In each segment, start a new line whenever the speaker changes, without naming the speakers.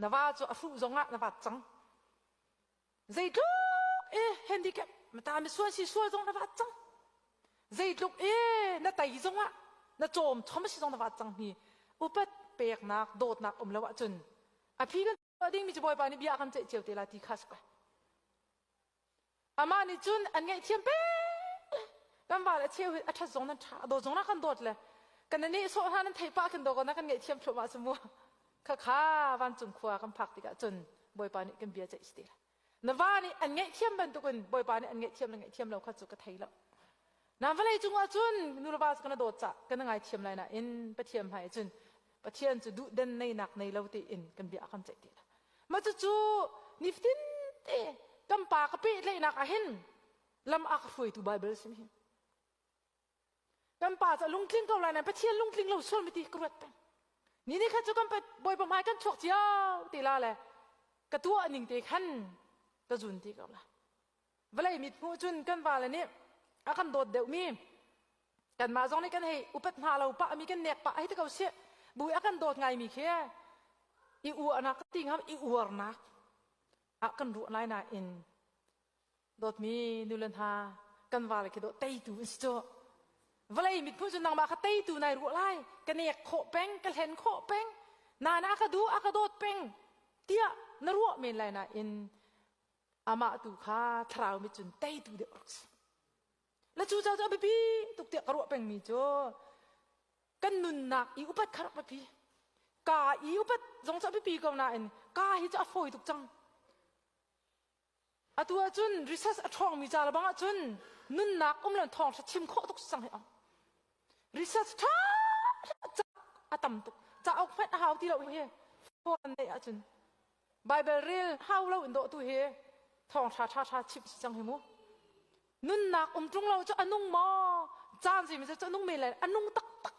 Na va cu a hruh zongah na vat cang. Zeitluk e handicap mata mi sual si sual zong na vat cang. Zeitluk e na tei zongah na cawm chom si zong na vat cang hi. Upat peknak dawtnak um lo ahcun a phi kan tuah dingmi cu Bawipa nih bia a kan ceih cio te la ti kha si ko. Amah nih cun an ngaihthiam peng. Kan val a cheu hi a ṭhat zong nan ṭha, a dawt zong na kan dawt le kan na sawh hna nan theih pah khin dawk na kan ngaihthiam thluahmah cu mu. Khakha vancung khua kan phak tikah cun Bawipa nih kan bia ceih si ti la. Na va nih an ngaihthiam bantukin Bawipa nih an ngaihthiam le ngaihthiam lo kha cu ka thei lo. Na vawlei cungah cun nu le va cu kan dawt cah kan ngaithiam lai nain Pathian hmai cun Pathian cu duhden neinak nei lo tiin kan bia a kan ceih ti la. Mah cucu nifatin te kan pa ka pehtlaihnak ah hin lam a ka hruaitu Baibal si hi. Kan pa cu a lungtling ko lai nain Pathian lungtling lo sual mi ti ka ruat peng. Ni ni khat cu kan Bawipa hmai kan chuak cio ti la le ka tuah ning te khan ka zun ti ko la. Vawlei mit hmuh cun kan vale nih a kan dawt deuhmi kanmah zong nih kan hei upat hna lo pah mi kan nek pah hei ti ko sih bu a kan dawt ngaimi khi i uahnak ka ti ngam i uarnak ah kan ruah lai nain dawtmi nule hna kan vale khi dawh teitu an si cu vawlei mit hmuh cu nangmah kha teitu nai ruah lai ka nek khawh peng ka hlen khawh peng nana a ka duh a ka dawt peng tiah na ruah men lai nain amah tu kha thlarau mit cun teitu deuh rak si le cu cu a biapi tuk tiah ka ruah pengmi cu kan nunnak i upat kha rak biapi ka i upat zong cu a biapi ko nain ka hi cu a fawi tuk cang atu ahcun research a ṭhawngmi ca le bang ahcun nunnak um lo thawng chim khawh tuk cang hi research ṭha a tam tuk cauk hmanh a hau ti lo hi phone neih ahcun Bible rel hau lo in dawh tu hi thawng ṭha ṭha ṭha chimh si cang hi mu. Nunnak um ṭung lo cu a nung maw? Caan zimi cu a nung men lai a nung taktak.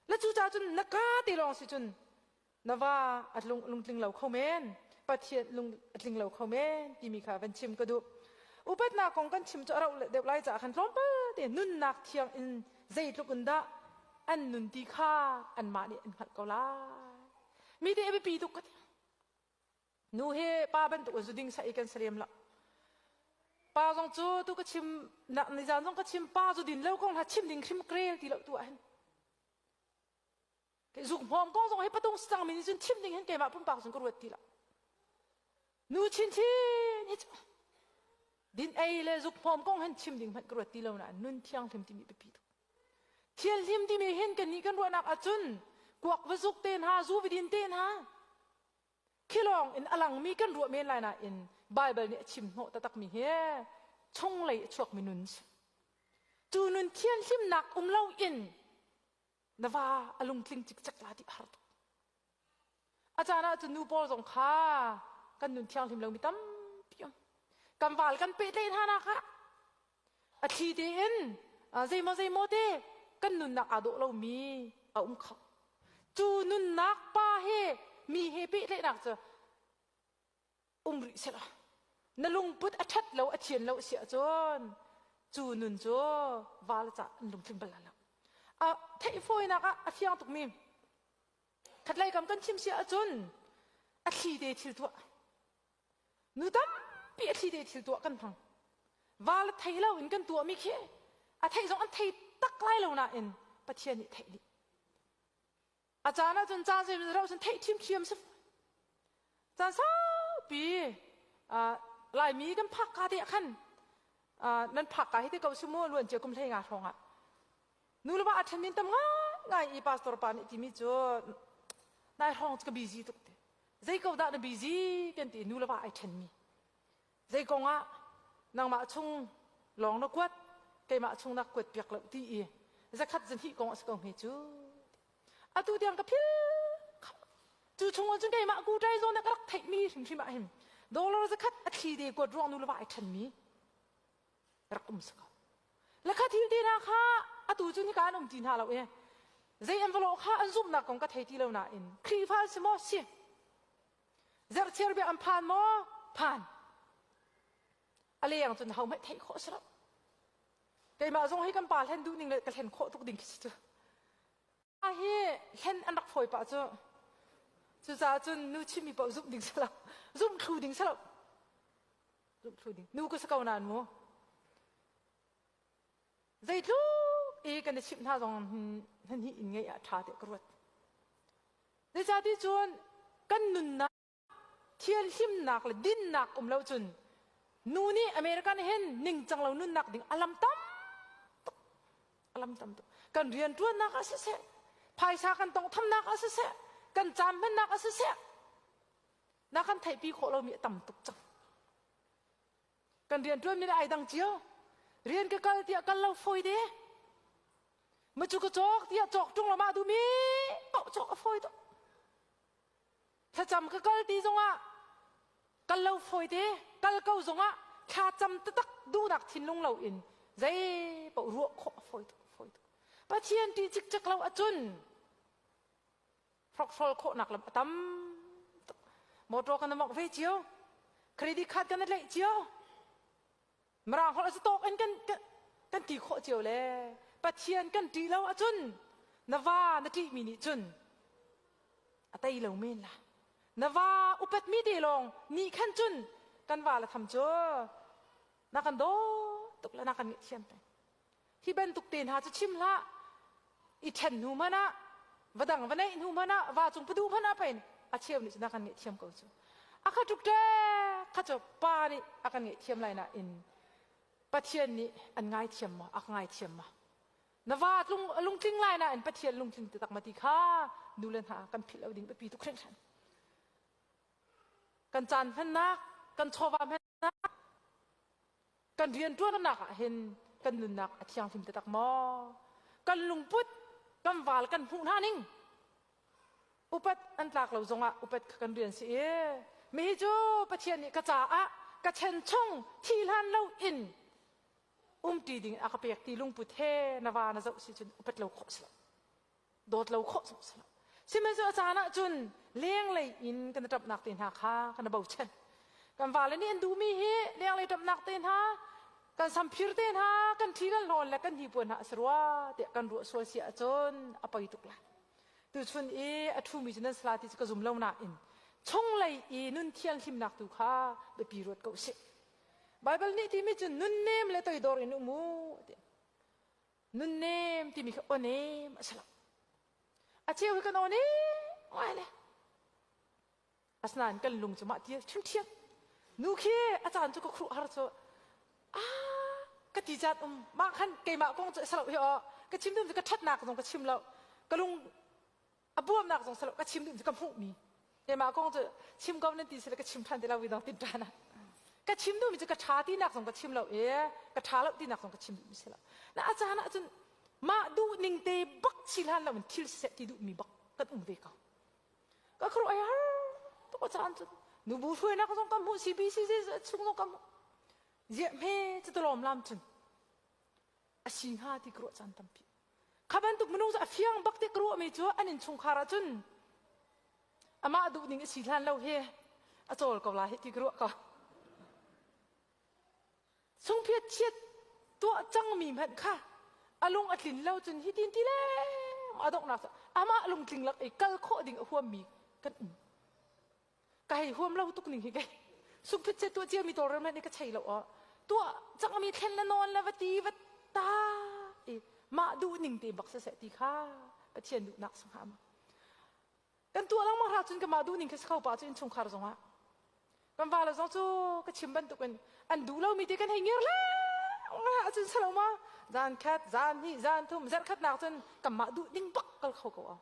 Na cu ca cun na ka te lawng si cun na va a lung lungtling lo kho men Pathian lung a tling lo kho men timi kha van chim ka duh. Upatnak kong kan chim cu a rauh deuh lai caah khan tlawmpal te nunnak thiang in zeitluk in dah an nun ti kha anmah nih an hngalh ko lai. Mi te a biapi tuk ka ti. Nu he pa bantuk in zu ding sa i kan serem lo. Pa zong cu tu ka chim nak nizan zong ka chim pa zu din lo kong hla chim ding hrim krel ti lo tu ah hin. Zuk hmawm kong zong hi patung sang mi nih cun chim ding hin keimah pumpak cun ka ruat ti lo. Nu chin chin hi cu din ei le zuk hmawm kong hin chim ding hmanh ka ruat ti lo na nun thianghlim timi biapi tuk. Thianhlim timi hin kannih kan ruahnak ahcun kuak va zuk te hna, zu va din te hna khilawng in a langmi kan ruah men lai nain Baibal nih a chim hnawh taktakmi hi chunglei a chuakmi nun si. Cu nun thianhlimnak um loin na va a lungtling cikcek la ti a har tuk. A caan ah cun nu pawl zong kha kan nun thianghlim lomi tampi um. Kan val kan pehtlaih hna nak ah a thli tein zeimaw zeimaw te kan nunnak aa dawh lomi a um kho. Cu nunnak pa he mi he pehtlaihnak cu um rih sehla na lungput a ṭhat lo a thian lo a si ahcun cu nun cu val cah an lungtling bal lo. A theih fawinak ah a fiang tukmi khatlei kam kan chim si ahcun a thli te thil tuah nu tampi a thli te thil tuah kan hmang val thei lo in kan tuahmi khi a theih zong an thei tak lai lo nain Pathian nih theih dih a caan ahcun caan zei rau cun theih ṭhiamṭhiam si caan saupi Laimi kan phak ka te ah khan nan phak ka hi te ko si mu luan cia kum hlei nga hrawng ah nu le va a ṭhen min tam ngai ngai i pastor pa nih timi cu nai hrawng cu ka busy tuk te zei ko dah na busy kan ti nu le va ai ṭhen mi zei kong ah nangmah chung lawng na kuat keimah chung na kuat piak lo ti i zakhat zahnih kong a si ko hme cu atu tiang ka phil cu chung cun keimah ku ṭai zawn ka rak theih mi hrimhrim ah hin dollar zakhat a thli te kuat ruang nu le va ai ṭhen mi rak um si ko lakha thil te hna kha atu cu hika an um ti hna lo e zei an va lawh kha an zumhnak kong ka thei ti lo nain Khrihfa si maw si Zerhchiar bia an phan maw? Phan. A leng cun ho hmanh theih khawh si lo. Keimah zong hi kan pa hlen duh ning le ka hlen khawh tuk ding khi si cu. Hi hlen an rak fawi pah cu. Cucaah cun nu chimmi paoh zumh ding si lo. Zumh thlu ding si lo. Zumh thlu ding. Nu ka si ko nain mu. Zeitluk i kan i chimh hna zong hnan hi inn ngeih ah ṭha tiah ka ruat. Zeicahti cun kan nunnak thianhlimnak le dinnak um lo cun nu nih American hin ningcang lo nunnak ding a lam tam tuk a lam tam tuk kan rianṭuannak ah siseh phaisa kan tonghthamnak ah siseh kan caan hmannak ah siseh na kan theihpi khawh lomi a tam tuk cang Kan rianṭuanmi le ai dang cio. Rian ka kal tiah kal lo fawi de. Macu ka cawk tiah cawk ṭung lo mah duhmi paoh cawk a fawi tuk. Thlacam ka kal ti zongah kal lo fawi te, kal ko zongah thlacam taktak duhnak thinlung lo in zei paoh ruah khawh a fawi tuk, fawi tuk. Pathian ṭih cikcek lo ahcun hrokhrol khawhnak lam a tam tuk. Motor kan mawngh ve cio. Credit card kan tlaih cio. Mirang holh a tawk in kan kan ti khawh cio le Pathian kan ṭih lo ahcun na va na ṭihmi nih cun a tei lo men la. Na va upatmi te lawng nih khan cun kan va le tham cu na kan daw tuk le na kan ngaihthiam peng. Hi bantuk te hna cu chim hlah. I ṭhen hnu hmanh ah, va dang va neih hnu hmanh ah, va cung paduh hmanh ah pein a cheu nih cun a kan ngaihthiam ko cu. A kha tuk ṭek kha cu pa nih a kan ngaihthiam lai nain Pathian nih an ngaithiam maw? A ka ngaithiam maw? Na va tlung lungtling lai nain Pathian lungtling taktak ma ti kha nu le hna kan philh lo ding biapi tuk hringhran. Kan caan hmannak, kan chawva hmannak, kan rianṭuannak ah hin kan nunnak a thianghlim taktak maw? Kan lungput, kan val kan hmuh hna ning upat an tlak lo zongah upat kha kan rian si i mi hi cu Pathian nih ka caah ka chen chung thi hlan lo in umṭi ding a ka pek ti lungput he na va na zoh si cun upat lo khawh si lo. Dawt lo khawh zong si lo. Sihmanhsehlaw a caan ahcun lenglei in kan i ṭamhnak te hna kha kan i bochan. Kan vale nih an duhmi hi lenglei ṭamhnak te hna, kan samphir te hna, kan ṭhi kan hlawn le kan hnipuan hna a si rua tiah kan ruah sual si ahcun a poi tuk lai. Tuchun i a ṭhumi cu nan sala ti cu ka zum lo nain chunglei i nun thianghlimnak tu kha biapi ruat ko usih. Baibal nih timi cu nunnem le toidor in um u ti. Nunnem timi kha awnem a si lo. A cheu hi kan awnem ngai le. Asinain kan lung cu mah ti ṭhiamṭhiam. Nu khi a caan cu ka khuruh har cu ah ka ti caan um mah khan keimah kong cu a si lo hi aw ka chim duh cu ka ṭhatnak zong ka chim lo ka lung a buamnak zong si lo ka chim duh cu ka hmuhmi keimah kong cu chim ko nan ti si le ka chim ṭhan ti lo wi dong tin ṭhan ah ka chim duhmi cu ka ṭha tinak zong ka chim lo i ka ṭha lo tinak zong ka chim duhmi si lo na a caan ah cun mah duh ning te bak si hlan lo in thil siseh ti duhmi bak kan um ve ko ka khuaruah ai har tuk a caan cun nubu hruainak zong ka hmuh CBC chung zong ka hmuh ziah hme cu talawm lam cun a si hnga ti ka ruah caan tampi kha bantuk minung cu a fiang bak ti ka ruahmi cu an innchungkhar ahcun amah duh ning a si hlan lo hi a cawl ko lai hi ti ka ruah ko sungphiat chiat tuah cangmi hmanh kha a lung a tlin lo cun hi tin ti le a donghnak cu amah lungtling lak i kal khawh ding a huammi kan um Ka hei huam lo tuk ning hi kei. Sungphit che tuah cia mi tawlrel hmanh nih ka chei lo aw. Tuah cangmi thlen le nawn le va ti va ta i mah duh ning te bak siseh ti kha Pathian duhnak si hnga ma. Kan tuah lengmang hra cun ka mah duh ning khi si kho pa cu innchungkhar zongah. Kan va le zong cu ka chim bantukin an duh lomi te kan hei ngir le ahcun si lo ma zan khat zan hnih zan thum zarh khatnak cun kanmah duh ning bak kal kho ko aw.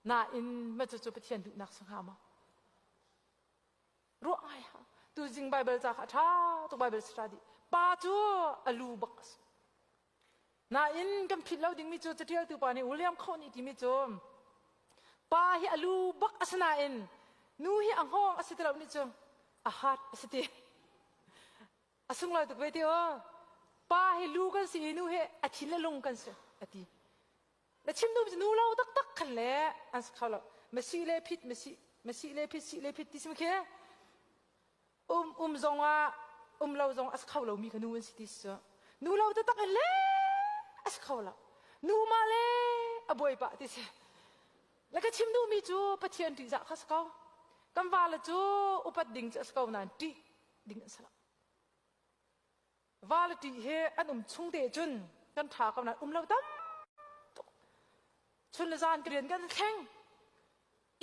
Nain mah cucu Pathian duhnak si hnga maw? Ruah ngai ha. Tuzing Bible ca kha a ṭha tuk Bible study. Pa cu a lu bak a si. Nain kan philh lo dingmi cu caṭialtu pa nih William Coe nih timi cu pa hi a lu bak a si nain nu hi a hngawng a si ti lo nih cu a heart a si ti. A sunglawi tuk ve ti aw. Pa hi lu kan si i nu hi a thin le lung kan si a ti. Na chim duh nu lo taktak khan le an si kho lo. Masi le phit masi masi le phit si le phit ti si khi um um zong ah um lo zong a si kho lo mi kha nu an si ti si nu lo taktak in le a si kho lo. Nu ma le a buai pah ti si. Le ka chim duhmi cu Pathian ṭihzah kha si ko. Kan vale cu upat ding cu a si ko nain ṭih ding an si lo. Vale ṭih hi an um chung te cun kan ṭha ko nain um lo tam tuk. Chun le zan ka rian kan thleng.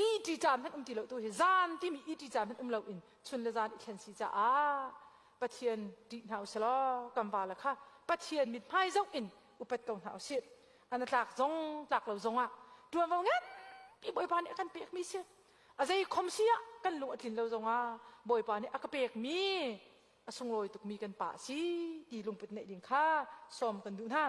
Iti caan hmanh um ti lo tu hi zan timi iti caan hmanh um lo in chun le zan i thlen si caah Pathian ṭih hna usih law kan vale kha Pathian mithmai zoh in upat ko hna usih. An tlak zong tlak lo zong ah ṭuanvo nganpi Bawipa nih a kan pekmi si. A zei khom si ah kan lung a tlin lo zong ah Bawipa nih a ka pekmi a sunglawi tukmi kan pa a si ti lungput neih ding kha sawm kan duh hna.